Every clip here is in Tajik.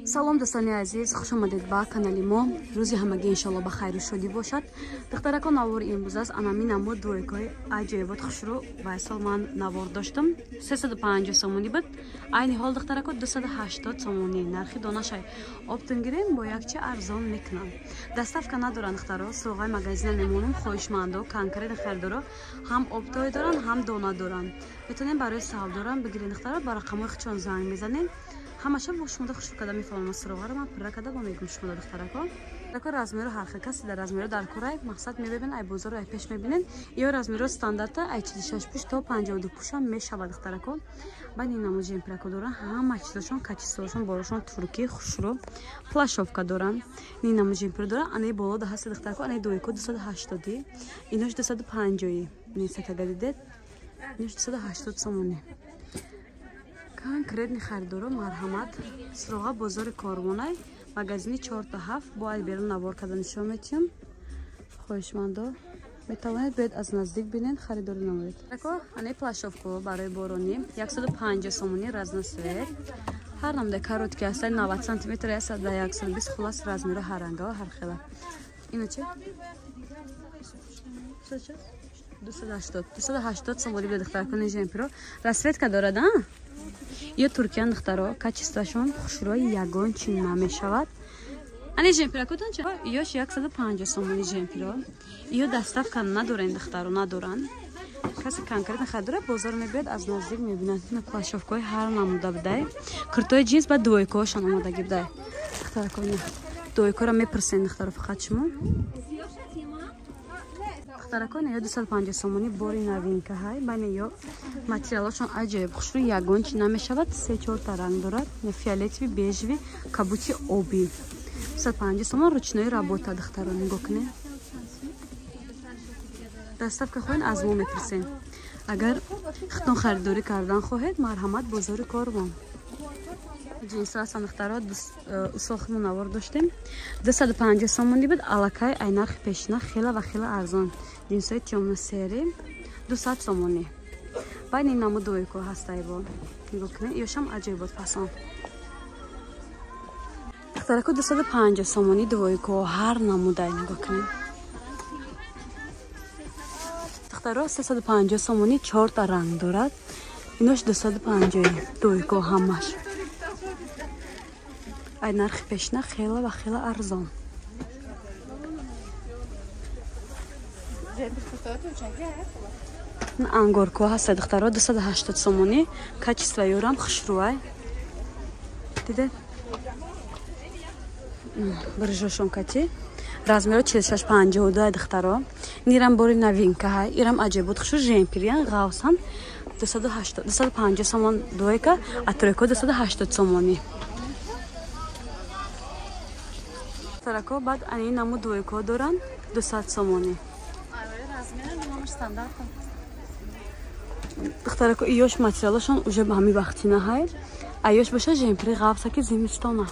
Салом дӯстони азиз, хуш омадед ба канали мо. Рӯзи ҳамагӣ иншоалло ба хайру шодӣ бошад. Духтарако, навори имрӯз аст анами намуд двойкаҳои аҷоибот хушрӯ. Вайсол ман навор доштам 350 сомонӣ буд. Айни ҳол, духтарако, 280 сомонӣ нархи донашай. Оптон гирем, бо якчи арзон мекунам. Доставка надоранд, духтаро, суроғаи магазина мемонем. Хоҳишмандо, конкретно харидоро ҳам оптовый доранд, ҳам дона доранд. Метавонем барои савдорам бигирем, духтаро, ба рақамҳои худшон занг мезанем. Ҳамаша бо шумода хушрӯ карда мефаҳмам. Суроғаро ман пурра карда бо мегӯм шумода, духтарако. Дако, размеру ҳар хел касе дар размеру дар курай мақсад мебинен, ай бозору ай пеш мебинен. Ё размеру стандарта ай 46 пуш то 52 пушам мешавад, духтарако. Баъд ин намуд жемпирако доран, ҳама чизошон качествошон, борошон туркӣ хушрӯ, плащовка доран. Ин намуд жемпир доран, анаи боло да ҳаста, духтарако, анаи двойко 280, инош 250. Несатага дидед, инош 280 сомонӣ. Конкретный харидоро марҳамат, суроға бозори Корвонай, магазини 4 та 7. Бо ай берун навор карда нишон метиҳам. Хоҳишмандо метавонед биёед, аз наздик бинед, харидорӣ намоед. Ане плащовко барои боронӣ 150 сомонӣ, разноцвет. Ҳар намудаи короткий ҳаста, 90 сантиметр аст да 120. Хулас, размеру ҳаррангао ҳар хела. Ино чи? 280, 280 сомонӣ буда, духтаракони. Жемпиро расцветка дорад, а ё туркиян, духтаро, качествашон хушрӯи, ягон чи намешавад. Ани жемпиракотон чи? Ёш 150 сомони жемпиро. Ё доставка надорен, духтаро, надоранд. Касе конкретно харидора бозор мебиёд, аз наздик мебинад. Ина плащовкаҳои ҳар намуда будай, куртои ҷинс ба двойкаҳошон омодагӣ будай, духтарако. Двойкаро мепурсен, духтаро, фақат шумо. Духтаракон, ё 250 сомонӣ, бори новинка ҳай. Байне ё материалошон аҷоиб хушрӯ, ягон чи намешавад. Се чорта ранг дорад: фиолетовый, бежевый, кабути обӣ. 250 сомон, ручной работа, духтаро, нигоҳ кунед. Доставка хоҳед, аз мо мепурсем. Агар худтон харидорӣ кардан хоҳед, марҳамат, бозори Корвон. Ҷинсо ҳастанд, духтаро, усохмо навор доштем, 250 сомонӣ буд. Аллакай ай нархи пешина хела ва хела арзон. Ҷинсои тёмно-серый 200 сомонӣ. Байни намуд двойко ҳастайбо, нигоҳ кунед, ёшам аҷоибот фасон, духтарако. 250 сомонӣ двойко ҳар намудай, нигоҳ кунед, духтаро. 350 сомонӣ, чорта ранг дорад. Инош 250, двойко ҳамаш. Ай нархи пешина хела ва хела арзон. Ангорко ҳаста, духтаро, 280 сомонӣ. Качество ёрам хушрӯай, дидед, биржошон кати. Размеро 46 52, духтаро. Нирам бори новинка ҳай, ирам аҷоибот хушрӯ, жемпириян ғавсан. 280, 250 сомон двойка, а тройко 280 сомонӣ, духтарако. Баъд ани намуд двойко доранд, 200 сомонӣ, духтарако. Иёш материалашон уже ба ҳами вақтина ҳай, а ёш боша жемпири ғафса, ки зимистона.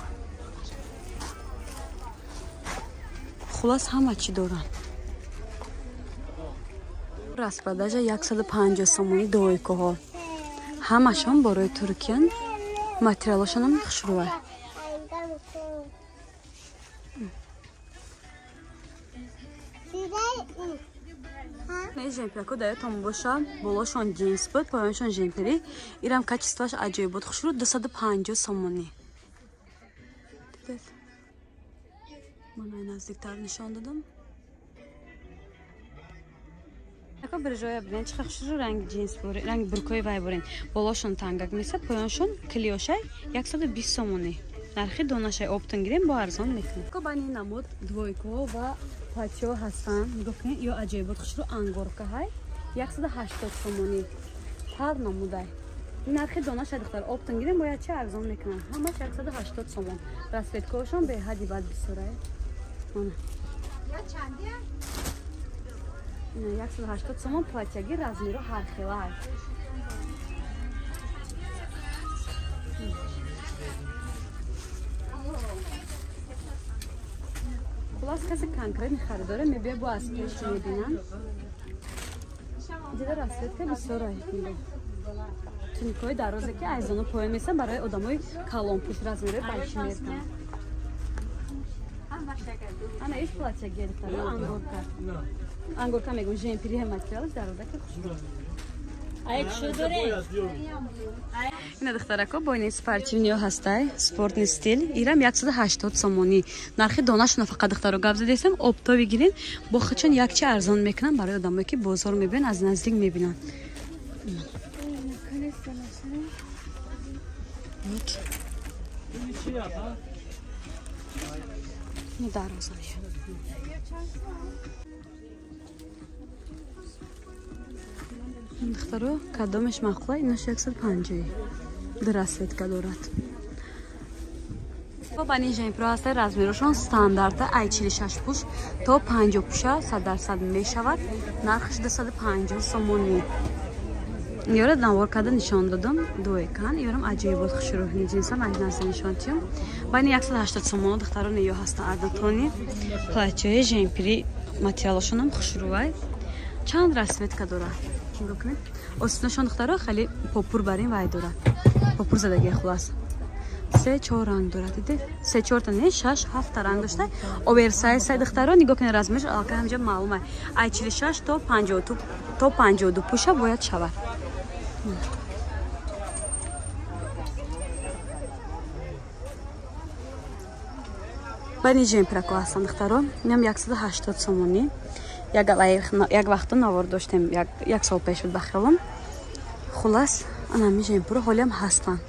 Хулас, ҳама чӣ доранд. Распродажа, 150 сомонӣ двойкаҳо, ҳамашон борои туркиян, материалашонам хушрӯай. Жемпирако даётон боша, болошон ҷинс буд, поёншон жемпири. Ирам качествоаш аҷоиб буд, хушрӯ, 250 сомонӣ. Ман ай наздиктар нишон додам. Ако биржоя бинед, чӣ хушрӯ, ранги ҷинс, ранги буркои вай бурен. Болошон тангак меса, поёншон клёшай, 120 сомонӣ нархи донашай. Оптон гирем, бо арзон мекунем. Ко бани намуд двойко ва платьё ҳастанд, нигоҳ кунед, ё аҷоибот хушрӯ, ангорка ҳай, 180 сомонӣ, ҳар намудай. Нархи донашай, духтар. Оптон гирем, бояд чи арзон мекунам. Ҳамаш 180 сомон. Расцветкаҳошон беҳадди бад бисёрай. 180 сомон платьяги, размеру ҳархела ҳай. Хулас, касе конкретный харидоре мебия, бо аз пеш мебинам. Дида, расцветка бисёр. Туникои дарозе ки айзоно поён месан барои одамои калонпӯш размерои большимеркан. Ана иш платья гирифтаро ангорка. Ангорка мегӯм жемпири материалаш дарозаки хушрӯ. Ина духтарако бо ин спортивниё ҳастай, спортни стил. Ирам 180 сомонӣ. Нархи донашона фақат духтаро гап задестам, обто бигирин, бо худшон якчи арзон мекунан барои одамое ки бозор мебинанд, аз наздик мебинанд. Дарозаш. Духтаро кадомеш маъқула? Инош 150 ду расцветка дорад. Бани жемпиро ҳаста, размерошон стандарта, ай 46 пуш то 50 пуша 100% мешавад. Нархаш 250 сомонӣ. Ёра навор карда нишон додам, дуэкан. Ёрам аҷоибот хушрӯҳни ҷинсам аз назди нишон тиём. Байни 180 сомона духтаро ё ҳаста ардатони платьяи жемпири, материалашонам хушрӯвай. Чанд расцветка дорад. Нигоҳ кунед. Остинашон духтаро хеле попур барин вай дорад. Попур задагия хулас. Се чор ранг дорад, диде? Се чорта не, шаш, ҳафта ранг дошта. Оверсайз сай духтаро нигоҳ кунед, размераш аллакай ҳамҷа маълум ай. Ай 46 то 52 то 52 пуша бояд шавад. Бани жемпирако ҳастанд духтаро. Инам 180 сомонӣ. Як вақто навор доштем, як сол пеш буд ба хиёлам. Хулас, анами жемпиро ҳолиам ҳастанд.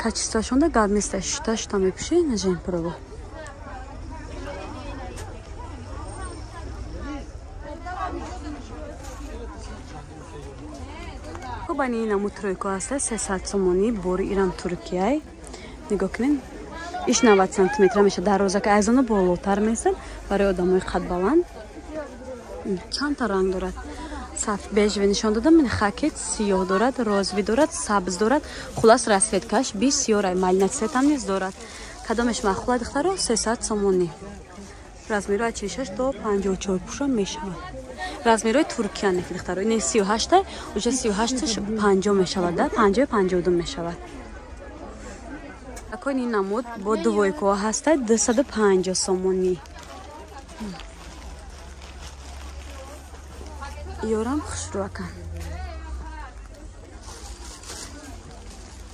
Качествоашонда гап нест, шута шута мепӯши на жемпирово. Бани инаму тройко ҳаста 300 сомонӣ, бори ирам туркияй. Нигоҳ кунед. Иш 90 сантиметра мешавад дарозака, аз оно болотар месад барои одамои қадбаланд. Чандта ранг дорад. Саф бежевый нишон додам, хаки сиёҳ дорад, розовый дорад, сабз дорад. Хулас расцветкаш бисёр ай, малина цветам низ дорад. Кадомеш маъқула духтаро 300 сомонӣ. Размеро аз 46 то 54 пуша мешавад. Размерои туркия не духтаро. Ин 38 уже 38 50 мешавад, да? 50 52 мешавад. Акон ин намуд бо двойко ҳаста 250 сомонӣ. Ёрам хушрӯакан.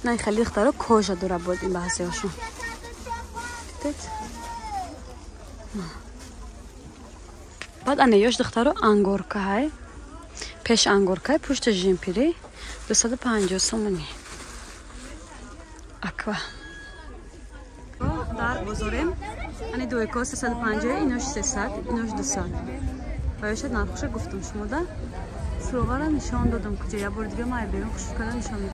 На хеле духтаро кожа дора буд ин баъзеҳошон. Дидед? Баъд ана ёш духтаро ангорка ҳай. Пеш ангорка, пушта жемпири 250 сомонӣ. Аква. Дар бозорем. Ани двойко 350, инош 300, инош 200. Баёшад нархоша гуфтам шумо да. Суроғара нишон додам куҷа. Я бори дига май берун хушрӯ карда нишон.